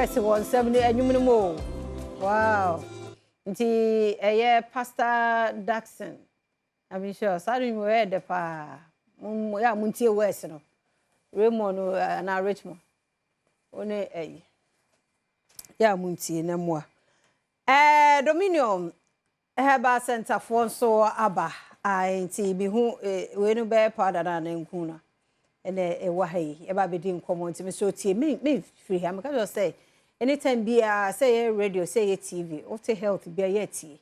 Words wɔ nsɛm ne ɛnwom no mu o. Wow. Nti ɛyɛ Pastor Daxon. I'm sure saa no nnwom ɛyɛ dɛ paa. Mo yɛ a montie words no. Raymond anaa Richmond. Wo ne ɛyi. Yɛ a montie na mmoa. Ɛɛ Dominion Herbal Center foɔ nso aba. Ae nti mehu wei no bɛyɛ powder no a na nku no ɛna ɛwɔ ha yi. Ɛba abɛdi nkɔmmɔ nti mesɛ otie me me firi ha. Meka kyerɛ sɛ anytime biara sɛ ɛyɛ radio, sɛ ɛyɛ TV, wote health bi a yɛ tie.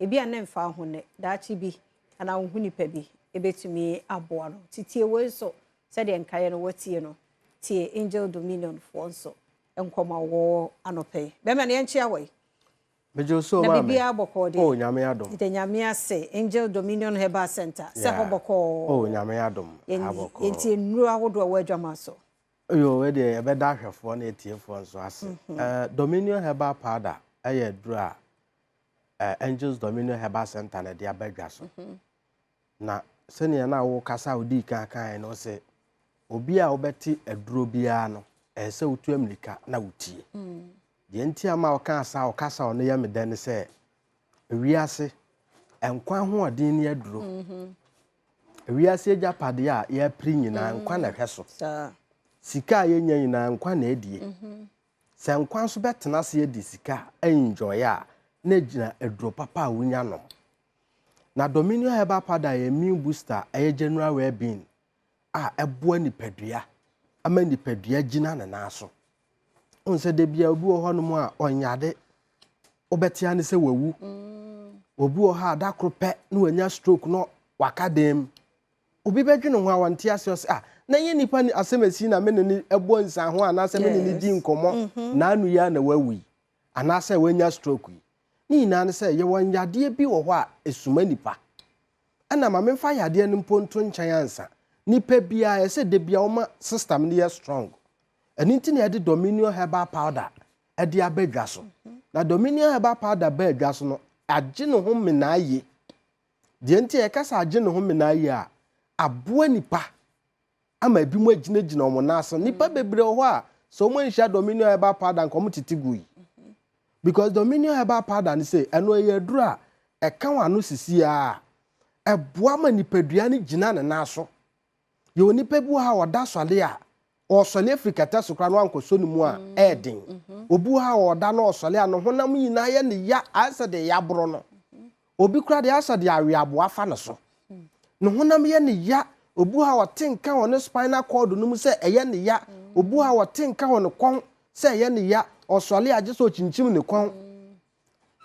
Ebi a ne mfa ho ne daakye bi anaa wohu nipa bi ebetumi aboa no. Titie wei nso sɛdeɛ nkaeɛ no wɔtie no. Tie Angel Dominion foɔ nso nkɔmmɔ a wɔwɔ anɔpɛ yi. Bɛrima no yɛnkyea wɔ yi. Megye so Na maame. biribiara bɔkɔɔ deɛ. Oh, Nyame adom. Nti Nyame ase, Angel Dominion Herbal Center sɛ hɔ bɔkɔɔ. Oh, Nyame adom. Ha bɔkɔɔ. Yɛntie nnuro ahodoɔ a ɛwɔ adwama so. Yo, wei deɛ yɛbɛda ahwɛfoɔ ne atiefoɔ nso ase. Dominion Herbal Powder ɛyɛ aduro a Angels Dominion Herbal Center na ɛde aba dwa so. Na sɛnea na wokasa a wodii kan kaeɛ no sɛ obi a wobɛte aduro biara no ɛyɛ sɛ wotu amirika na wotie. Deɛ nti ama ɔka saa ɔkasa ɔno yɛ me dɛ ne sɛ ewiase nkwa ahoɔden ne aduro. Ewiase agyapadeɛ a yɛpere nyinaa nkwa na ɛhwɛ so. Sika a yɛnya nyinaa nkwa na ɛdie. Sɛ nkwa nso bɛtena ase adi sika enjoy a na gyina aduro papa a wonya nom. Na Dominion Herbal Powder yɛ immune booster, ɛyɛ general well-being a ɛboa nipadua ama nipadua gyina ne nan so. Wohu sɛ da bia obi wɔ hɔnom a ɔnyade, wobɛtea ne sɛ wawu. Obi wɔ hɔ a da koro pɛ na wanya stroke na waka dan mu. Obi bɛdwene ho a wɔnte ase ɔsɛ ah na ɛnyɛ nipa ni asɛm asi na me ne ne ɛbɔ nsa ho anaasɛ me ne ne di nkɔmmɔ n'ano yi a na wawu yi anaasɛ wanya stroke yi. Ne nyinaa ne sɛ yɛwɔ nyadeɛ bi wɔ hɔ a esuma nipa. Ɛna ma memfa yadeɛ no mpo nto nkyɛn ansa. Nipa biara ɛsɛ da bia wɔma system no yɛ strong. Ɛno nti na yɛde Dominion Herbal Powder ɛde aba dwa so. Na Dominion Herbal Powder ba dwa so no, agye ne ho menaa yie. Deɛ nti a yɛka sɛ agye ne ho menaa yie a, aboa nipa ama ebi mu agyinagyina wɔn nan ase. Nipa bebree wɔ hɔ a sɛ wɔn anhyia Dominion Herbal Powder nka wɔn tete gu yi. Because Dominion Herbal Powder no sɛ ɛno ɛyɛ aduro a ɛka wɔn ano sisi a ɛboa ma nipadua no gyina ne nan so. Yɛwɔ nipa bi wɔ ha a ɔda sɔle a ɔsɔle afiri kɛtɛ so koraa na wankɔsɔ ne mu a ɛɛden. Obi wɔ ha a ɔda na ɔsɔle a ne honam nyinaa yɛ ne ya ayɛ sɛ deɛ yɛaborɔ no. Obi koraa deɛ ayɛ sɛ deɛ aweaboa fa ne so. Ne honam yɛ ne ya. Obi wɔ ha a ɔte nka wɔ ne spinal cord no mu sɛ ɛyɛ ne ya. Obi wɔ ha a ɔte nka wɔ ne kɔn sɛ ɛyɛ ne ya. Ɔsɔle a gye sɛ ɔkyinkyim ne kɔn.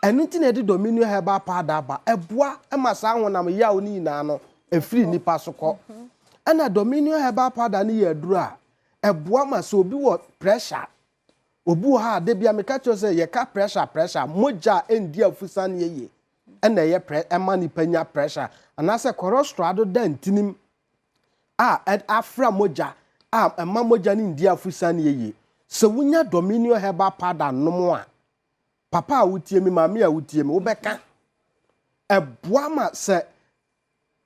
Ɛno nti na yɛde Dominion Herbal Powder aba. Ɛboa ma saa honam yaw no nyinaa no ɛfiri nipa so kɔ. Ɛna Dominion Herbal Powder no yɛ aduro a ɛboa ma sɛ obi wɔ pressure, obi wɔ ha a da bia meka kyerɛ sɛ yɛka pressure pressure, mogya a ɛndi afusaneɛ yie ɛna ɛyɛ prɛ ɛma nipa nya pressure anaasɛ cholesterol adeda ntinim a afra mogya a ɛma mogya no ndi afusaneɛ yie. Sɛ wonya Dominion Herbal Powder nom a, papa a wotie mi, maame a wotie mi, wobɛka. Ɛboa ma sɛ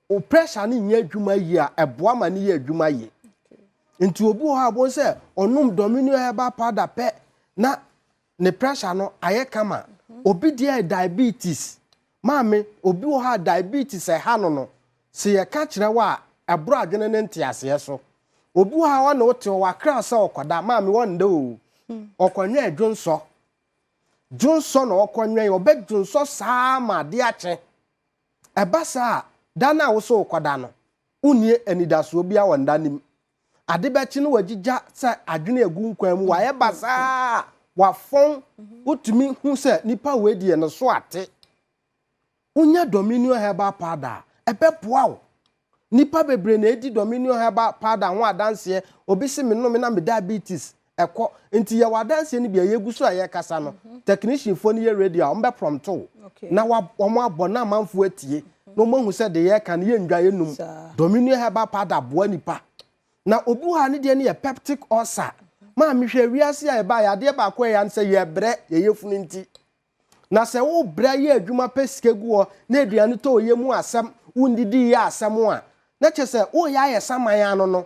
o pressure no nyɛ adwuma yie a, ɛboa ma no yɛ adwuma yie. Nti obi wɔ hɔ a wɔn sɛ ɔnom Dominion Herbal Powder pɛ na ne pressure no ayɛ kama. Obi deɛ yɛ diabetes. Maame, obi wɔ hɔ a diabetes ɛha no no, sɛ yɛka kyerɛ wo a, ɛboro adwene ne nteaseɛ so. Obi wɔ hɔ a ɔne wote hɔ wakra sɛ ɔkɔda, maame wɔnda o. Ɔkɔnwɛn dwonsɔ. Dwonsɔ na ɔkɔnwɛn, ɔbɛdwonsɔ saa ma ade akye. Ɛba saa a, da no a wo so wokɔda no, wonni anidasoɔ biara wɔ nda no mu. Ade bɛkye no wagyigya sɛ adwene agu nkwan mu, wayɛ basaa, wafɔn, wotumi hu sɛ nipa wei deɛ ne so ate. Wonya Dominion Herbal Powder a, ɛbɛboa wo. Nipa bebree na edi Dominion Herbal Powder ho adanseɛ. Obi se me nome na me diabetes ɛkɔ. Nti yɛwɔ adanseɛ no bi a yɛgu so a yɛrekasa no. Technicianfoɔ no yɛ ready a wɔn bɛ prompt wo. Na wɔn abɔ na amanfoɔ atie. Na wɔn ahu sɛ deɛ yɛreka no yɛndwa yɛnum. Dominion Herbal Powder boa nipa. Na obi wɔ ha ne deɛ no yɛ peptic ulcer. Maame hwɛ wiase a yɛbaa yɛ adeɛ baako a ɛyɛ ne sɛ yɛbrɛ yɛyɛ funu nti. Na sɛ wobrɛ yɛ adwuma pɛ sika gu hɔ na aduane tɔ oyɛ mu asɛm wondidi yɛ asɛm a na kyerɛ sɛ woyɛ ayɛ saman ano no.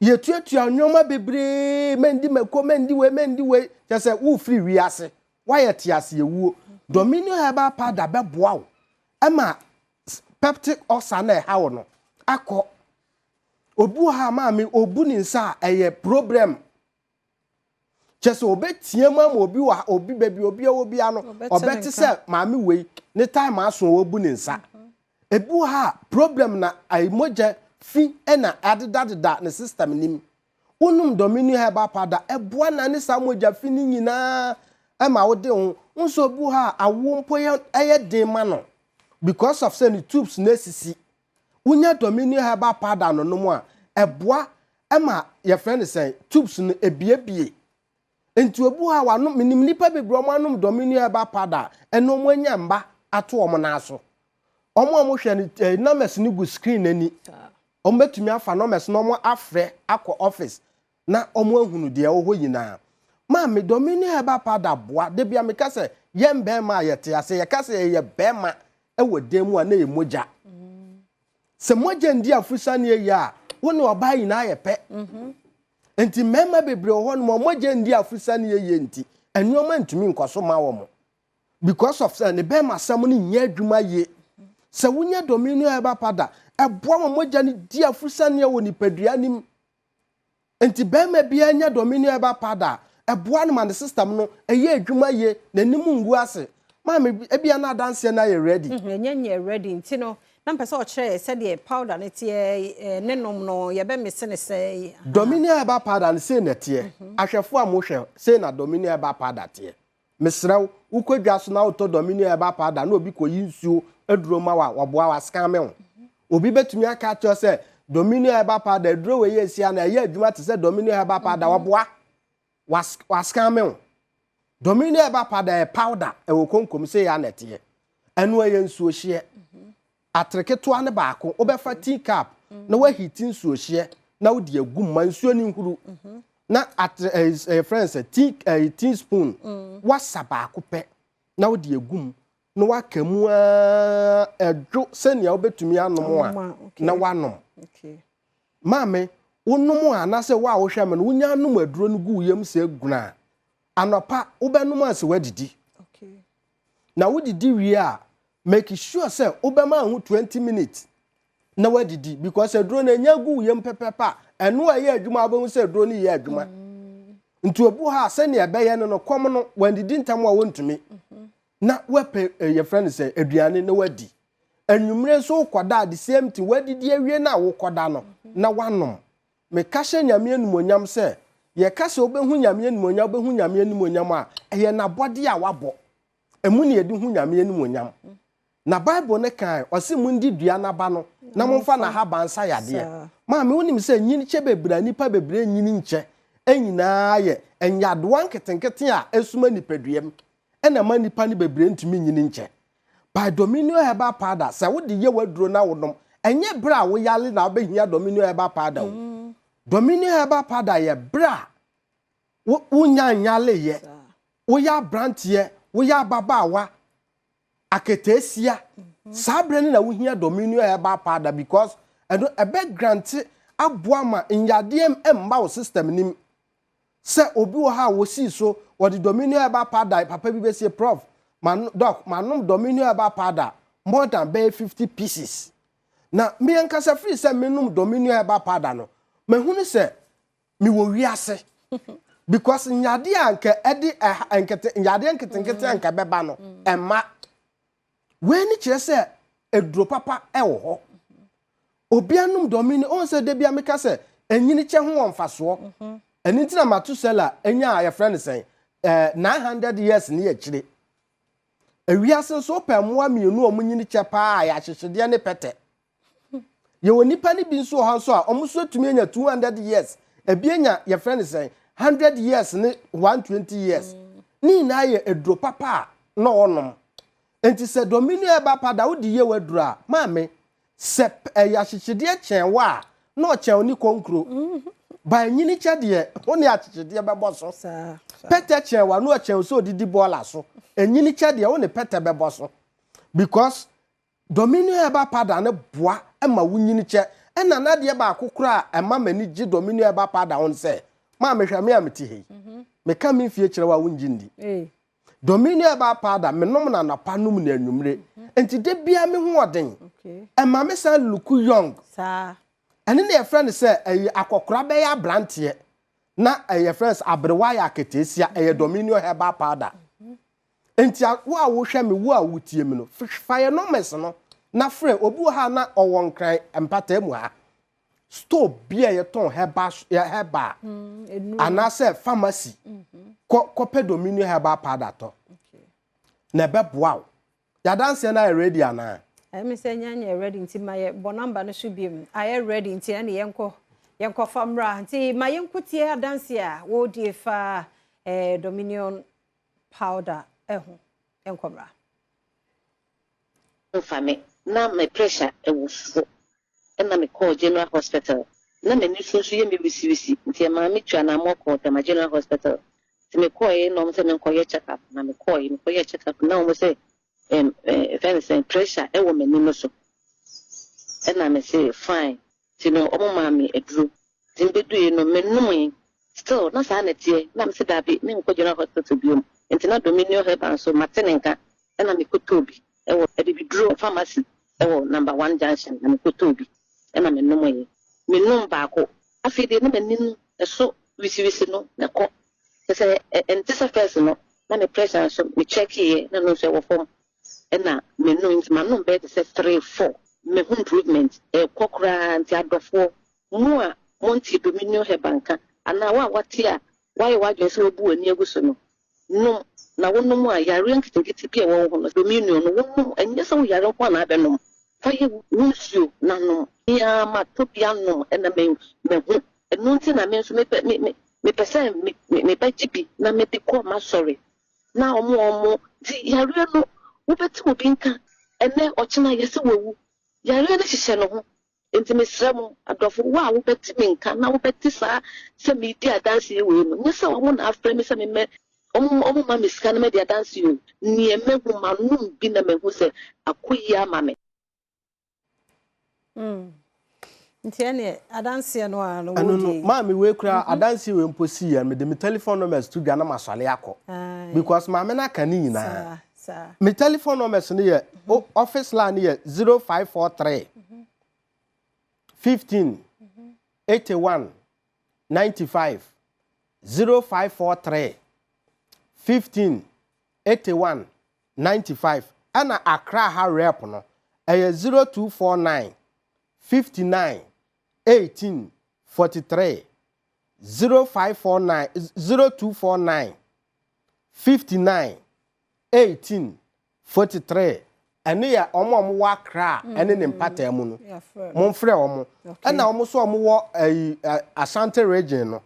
Yɛtuatua nneɛma bebree, mɛndi mako, mɛndi wei, mɛndi wei, kyerɛ sɛ wofiri wiase, woayɛ te ase awuo. Dominion Herbal Powder bɛboa wo ma peptic ulcer na ɛha wo no akɔ. Obi wɔ ha maame, obu ne nsa a ɛyɛ problem. Kyerɛ sɛ ɔbɛtea mu ama obi wɔ ha, obi baabi obi wɔ bia no, ɔbɛte sɛ maame wei ne time aso a wabu ne nsa. Ebi wɔ ha a problem na ayi mogya fi na adedadeda ne system nim. Wonom Dominion Herbal Powder ɛboa na ne saa mogya fi no nyinaa ɛma wode ho. Wo nso obi wɔ ha a awoɔ mpo yɛ ɛyɛ den ma no because of sɛ ne tubes no asisi. Wonya Dominion Herbal Powder no nom a, ɛboa ma yɛfrɛ no sɛn, tubes no ebiebie. Nti obi wɔ hɔ a wanom, menim nnipa bebree a wɔanom Dominion Herbal Powder a ɛno wɔn anya mma ato wɔn nan so. Wɔn a wɔhwɛ no, eh, numbers no gu screen n'ani. Wɔbɛtumi afa numbers no wɔn afrɛ akɔ office na wɔn ahunu deɛ ɛwɔ hɔ nyinaa. Maame, Dominion Herbal Powder boa. Da bi a meka sɛ yɛn bɛrima a yɛte ase, yɛka sɛ yɛyɛ bɛrima wɔ dan mu a na ɛyɛ mogya. Sɛ mogya ndi afurusaneɛ yie a, wo ne ɔbaa nyinaa yɛ pɛ. Nti mmarima bebree wɔ hɔnom a mogya ndi afurusaneɛ yie nti, nneɛma ntumi nkɔ so ma wɔn. Because of sɛ ne bɛrima asɛm no nyɛ adwuma yie. Sɛ wonya Dominion Herbal Powder, ɛboa ma mogya no di afurusaneɛ wɔ nipadua no mu. Nti barima biara nya Dominion Herbal Powder a, ɛboa no ma ne system no ɛyɛ adwuma yie, n'anim ngu ase. Maame bi, ebia na adanseɛ no ayɛ ready. Ɛnyɛ nyɛ ready nti no, na mpɛ sɛ ɔkyerɛ yɛ sɛdeɛ powder no teɛ, ne nom no, yɛbɛ mese no sɛn. Dominion Herbal Powder no sei na ɛteɛ. Ahwɛfoɔ a mohwɛ, sei na Dominion Herbal Powder teɛ. Mesrɛ wo, wokɔ dwa so na wotɔ Dominion Herbal Powder na obi kɔyi nsuo aduro ma wo a, wɔboa wo, ascame wo. Obi bɛtumi aka akyerɛ wo sɛ Dominion Herbal Powder aduro wei yɛ asia na ɛyɛ adwuma te sɛ Dominion Herbal Powder, wɔboa, wascame wo. Dominion Herbal Powder yɛ powder, ɛwɔ konkom, sei ara na ɛteɛ. Ɛno ɛyɛ nsuohyeɛ. Atere ketewa no baako, wobɛfa tea cup na woahiti nsuohyeɛ na wode agu mu ma nsuo no nhuru. Na atere ɛɛ ɛyɛ frɛ no sɛ tea ɛɛ tea spoon wasa baako pɛ na wode agu mu na waka mu ara ɛdwo sɛnea wobɛtumi anom a na wanom. Maame, wonom a anaasɛ wo a wohwɛ me no wonya anom aduro no gu wo yam sɛ guna a, anɔpa wobɛnom a sɛ woadidi. Na wodidi wie a, make sure sɛ wobɛma ho 20 minutes na wadidi because aduro no anya gu wo yam pɛpɛpɛ a ɛno a ɛyɛ adwuma a wobɛhu sɛ aduro no yɛ adwuma. Nti obi wɔ hɔ a sɛnea ɛbɛyɛ no no kɔm no wandidi ntɛm a wɔntumi na wapɛ eh, yɛfrɛ no sɛ aduane na wadi. Anwummere nso wokɔda a the same thing wadidi awie no a wokɔda no na wanom. Meka hyɛ Nyame animuonyam sɛ yɛka sɛ wobɛhu Nyame animuonyam wobɛhu Nyame animuonyam a ɛyɛ n'abɔdeɛ a wabɔ. Emu na yɛde hu Nyame animuonyam. Na Bible no kae, ɔse mondi dua no aba no na momfa n'ahaban nsa yadeɛ. Maame, wonim sɛ nyini kyɛ bebree a nnipa bebree nyini nkyɛ nyinaa yɛ nyadewa nketenkete a ɛsuma nipadua mu ɛna ɛma nnipa no bebree ntumi nyini nkyɛ. By Dominion Herbal Powder, sɛ wode yɛ w'aduro na wonom, ɛnyɛ berɛ a woyare na wobɛhia Dominion Herbal Powder o. Dominion Herbal Powder yɛ berɛ a wonya nyaleyɛ, woyɛ aberanteɛ, woyɛ ababaawa, aketeesia, saa berɛ no na wohia Dominion Herbal Powder because ɛno ɛbɛ grante aboa ma nyadeɛ mma wo system nim. Sɛ obi wɔ ha a wɔsii so wɔde Dominion Herbal Powder papa bi bɛsie prof, ma doc, manom Dominion Herbal Powder more than bɛyɛ 50 pieces. Na me ankasa firi sɛ menom Dominion Herbal Powder no, mahunu sɛ mewɔ wiase because nyadeɛ a nka ɛde ɛha nkete nyadeɛ nketenkete a nka ɛbɛba no ɛmma. Wei ne kyerɛ sɛ aduro papa ɛwɔ hɔ. Obi anom dɔmi no ɔn sɛ da bi a meka sɛ ɛnyini kyɛ ho wɔ mfasoɔ. Ɛno nti na Matusela anya a yɛfrɛ no sɛn ɛɛ 900 years ne akyire. Ewiase nso wopɛ mmoa mmienu a wɔnyini kyɛ paa a yɛ ahyehyedeɛ ne pɛtɛ. Yɛwɔ nnipa no bi nso wɔ hɔ nso a wɔn nso atumi anya 200 years, ebi anya yɛfrɛ no sɛn 100 years ne 120 years. Ne nyinaa yɛ aduro papa a na ɔnom. Nti sɛ Dominion herbal powder wode yɛ w'aduro a, maame, sɛ ɛyɛ ahyehyedeɛ kyɛn wo a, na ɔkyɛn wo ne kɔnkuro. Ba nyini kyɛ deɛ, wo ne ahyehyedeɛ bɛbɔ so. Pɛtɛ kyɛn wo a, na ɔkyɛn wo sɛ odidi bɔɔla so. Enyini kyɛ deɛ, wo ne pɛtɛ bɛbɔ so. Because Dominion herbal powder no boa ma wo nyini kyɛ. Ɛna n'adeɛ baako koraa a ɛma m'ani gye Dominion Herbal Powder ho ne sɛ, maa mehwɛ me a mete ha yi, meka me mfie kyerɛ wo a wongye ndi. Dominion Herbal Powder, menom no anɔpa nom no anwummere. Nti da biara me ho ɔden. Ɛma me san look young. Ɛno na yɛfrɛ no sɛ ɛyɛ akɔkora bɛyɛ abranteɛ na ɛyɛ frɛ no sɛ aberewa yɛ aketeesia. Ɛyɛ Dominion Herbal Powder. Nti wo a wohwɛ me, wo a wotie me no, fa yɛn numbers no na frɛ. Obi wɔ ha a na ɔwɔ Nkran mpataa mu ha. Store bi a yɛtɔn herbal, herbal anaasɛ pharmacy, kɔ kɔpɛ Dominion Herbal Powder tɔ. Na ɛbɛboa wo. Yɛadanseɛ no ayɛ ready anaa? Ɛyɛ me sɛ nya nyɛ ready nti ma yɛ bɔ number no so biom. Ayɛ ready nti ɛne yɛnkɔ yɛnkɔ fa mmra. Nti ma yɛnkɔ tie adanseɛ a wɔredie fa eh, Dominion powder ɛho. Yɛnkɔ mmra. Mfa me na me pressure wɔ soro ɛna me kɔɔ general hospital na m'ani so nso yɛ me wisiwisi nti ɛmaa me tu anammɔ kɔɔ Tema general hospital nti me kɔɔɛ na wɔn sɛ me nkɔ yɛ check up na me kɔɔɛ me kɔ yɛ check up na wɔn sɛ ɛm ɛɛ fɛn sɛn pressure ɛwɔ m'ani no so ɛna me se fine nti no wɔn maa me aduro nti me bɛduiɛ no me nomee still na saa na ɛteɛ na me se daabi me nkɔ general hospital biom nti na Dominion Herbal nso mate ne nka ɛna me kɔtɔɔ bi ɛwɔ Abibiduro pharmacy ɛwɔ number one junction na me kɔtɔɔ bi ɛna me nomee me nom baako afei deɛ na m'ani no ɛso wisiwisi no na ɛkɔ kyɛ sɛ ɛnte sɛ first no na me pressure nso me checkiiɛ na no nso ɛwɔ fam ɛna me nom nti ma nom bɛyɛ te sɛ three four me ho improvement ɛkɔ koraa nti adɔfoɔ mo a monte Dominion Herbal nka anaa wo a wate a wayɛ w'adwene sɛ wabu w'ani agu so no nom na wonom a yareɛ nketenkete bi a ɛwɔ wo ho no Dominion no wonom ɛnyɛ sɛ wo yare nko a na abɛnom fa yɛ wo nsuo na nom mea matɔ bi anom ɛna me mahu ɛno nti na me nso mepɛ me me mepɛ sɛ me mebɛgye bi na mede kɔ m'asɔre na ɔmo ɔmo nti yareɛ no wobɛte obi nka ɛnɛ ɔkyena yɛsɛ wawu yareɛ no hyehyɛ ne ho nti mesrɛ mo adɔfo wo a wobɛte me nka na wobɛte saa sɛ meredi adanseɛ wei no nyɛ sɛ ɔmo na afrɛ me sɛ memmɛ ɔmo ɔmo ma me sika no mɛdi adanseɛ o neɛ mahu manom bi na mahu sɛ akɔ yie ama me. Nti ɛneɛ adanseɛ no a no ɛno no wɔdie. Maame wei kura adanseɛ wei mpo si yɛ mede me telephone numbers to dwa na masɔre akɔ because maame no aka ne nyinaa. Saa saa. Me telephone numbers no yɛ office line no yɛ 0543 15 81 95, 0543 15 81 95, ɛna Accra ha rep no ɛyɛ 0249 59 18 43, 0549 0249 59 18 43. Ɛno yɛ ɔmo a ɔmo wɔ Accra ɛne ne mpataa mu no. Yɛafrɛ no. Momfrɛ ɔmo. Ɛna ɔmo nso a ɔmo wɔ ɛyi Ashanti Region no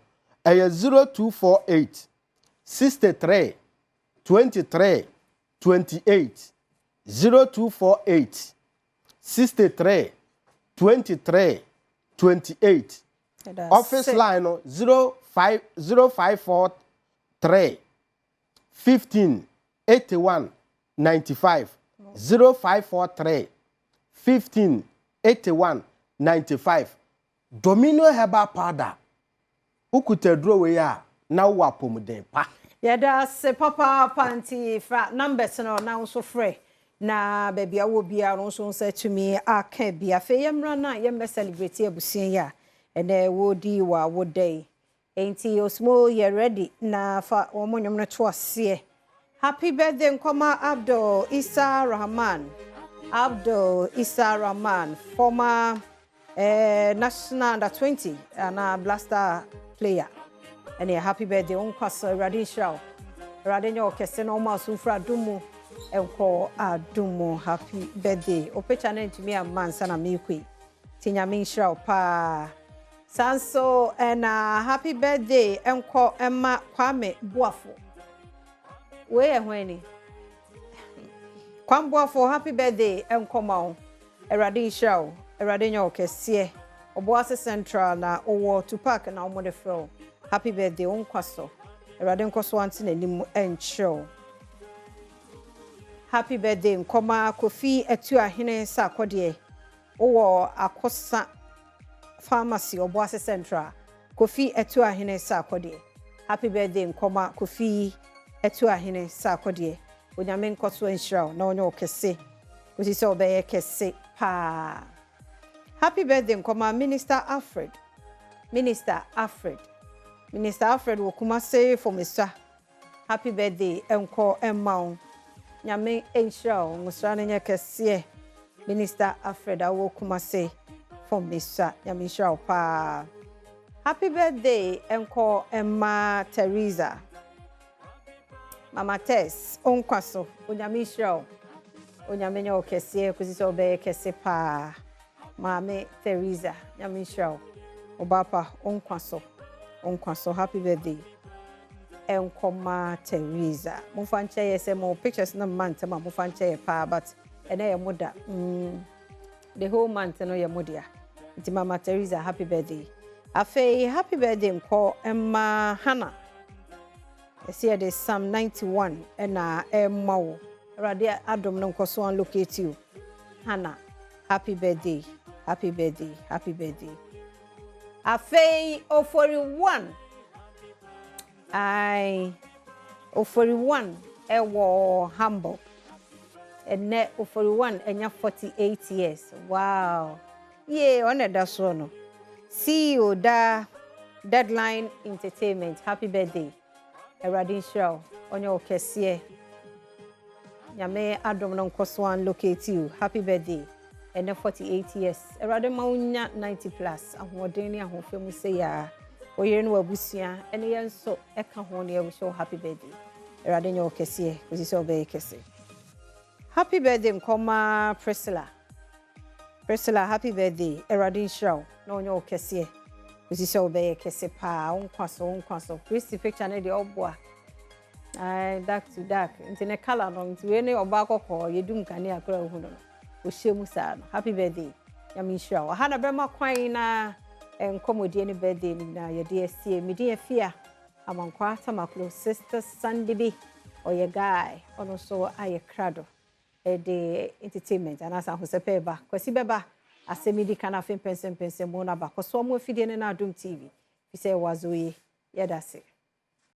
ɛyɛ 0248 63 23 28, 0248 63 23 28. Ɛda Office ase. Line no 05 0543 15 81 95, 0543 15 81 95. Dominion Herbal Powder, wokuta aduro wei a na wowɔ apɔmuden pa. Yɛda ase papaapa. Nti fra numbers no na wo nso frɛ na baabi a wɔ biara no nso nsa tumi aka bi. Afei yɛmmra no a yɛmmɛ celebrate abusua yi a ɛnɛ wɔredi wɔ awoda yi. Enti Osmo yɛ ready na fa wɔn nnwom no to aseɛ. Happy birthday nkɔma Abdul Isa Rahman, Abdul Isa Rahman, former national under 20 ana Black Star player. Ɛne happy birthday, wo nkwa so, Awurade nhyira wo, Awurade nyɛ ɔkɛse na ɔma asomforo adom mu nkɔ adom mu. Happy birthday. O picture no ntumi amma nsa na meekɔ yi nti Nyame nhyira wo paa. Saa nso ɛna happy birthday nkɔ ɛma Kwame Boafo. Wei yɛ hwan ni? Kwame Boafo, happy birthday nkɔ ma wo, Awurade nhyira wo, Awurade nyɛ ɔkɛseɛ. Ɔboase Central na ɔwɔ Tupac na wɔde frɛ wo. Happy birthday, wo nkwa so, Awurade nkɔ so ante n'anim nkyerɛ wo. Happy birthday nkɔma Kofi Atuahene sɛ akɔdeɛ wowɔ Akosa. Pharmacy Obuasi Central, Kofi Atuahene Sarkodie. Happy birthday nkɔma Kofi Atuahene Sarkodie. Onyame nkɔ so nhyira wo na ɔnyɛ wo kɛse kɔsi sɛ ɔbɛyɛ kɛse paa. Happy birthday nkɔma Minister Alfred. Minister Alfred. Minister Alfred wɔ Kumase Fomesa. Happy birthday nkɔ mma wo. Nyame nhyira wo. Ngosra no nyɛ kɛseɛ. Minister Alfred a wɔ Kumase Fomesa. Nyame nhyira wo paa. Happy birthday nkɔ mma Teresa. Mama Tess, onkwa so. Onyame nhyira wo. Onyame nyɛ wo kɛseɛ kɔsi sɛ wobɛyɛ kɛse paa. Maame Teresa, Nyame nhyira wo. Ɔbaapa, onkwa so. Onkwa so. Happy birthday. Nkɔma Teresa. Momfa nkyɛ yɛ sɛ mo pictures no mma ntɛm a, momfa nkyɛ yɛ paa, but ɛnɛ yɛ mo da. The whole month no yɛ mo dea. Nti Mama Teresa, happy birthday. Afei happy birthday nkɔ mma Hannah. Ɛsɛ yɛde Psalm 91 ɛna ɛma wo. Awurade adom no nkɔ so unlocate you. Hannah, happy birthday, happy birthday, happy birthday. Afei Ofori 1. Ai, Ofori 1 ɛwɔ Hamburg. Ɛnɛ Ofori 1 ɛnya 48 years. Wow. Yee, ɔna ɛda soɔ no. CEO da Deadline Entertainment, happy birthday. Awurade nhyira wo. Ɔnyɛ wo kɛseɛ. Nyame adom no nkɔ so unlocate you. Happy birthday. Ɛnɛ 48 years. Awurade ma wo nya 90 plus. Ahoɔden ne ahoɔfɛ mu sɛ yaa. Oyere no wabusua ɛne yɛn nso ɛka ho ne yɛwish wo happy birthday. Awurade nyɛ wo kɛseɛ kɔsi sɛ wobɛyɛ kɛse. Happy birthday nkɔma Priscilla. Priscilla, happy birthday. Awurade nhyira wo na ɔnyɛ wo kɛseɛ kɔsi sɛ wobɛyɛ kɛse paa. Wo nkwa so, wo nkwa so. Christy picture no deɛ ɔboa. Aye, dark to dark. Nti ne colour no, nti wei ne ɔbaa kɔkɔɔ, yɛdum kanea koraa wohu no no. Ɔhyɛ mu saa no. Happy birthday. Nyame nhyira wo. Aha na bɛma kwan na nkɔmmɔdie ne birthday no nyinaa yɛde asie. Medin Afia Amankwa Tamaklo, Sister Sandy bi, ɔyɛ guy, ɔno nso ayɛ krado. Ɛde entertainment anaasɛ ahosɛpɛ ba. Kwasi bɛba asɛm di kan afei mpɛnsɛmpɛnsɛm mu no aba. Kɔsoa mu afidie no na Adom TV. Fi sɛ ɛwɔ azo yi, yɛda ase.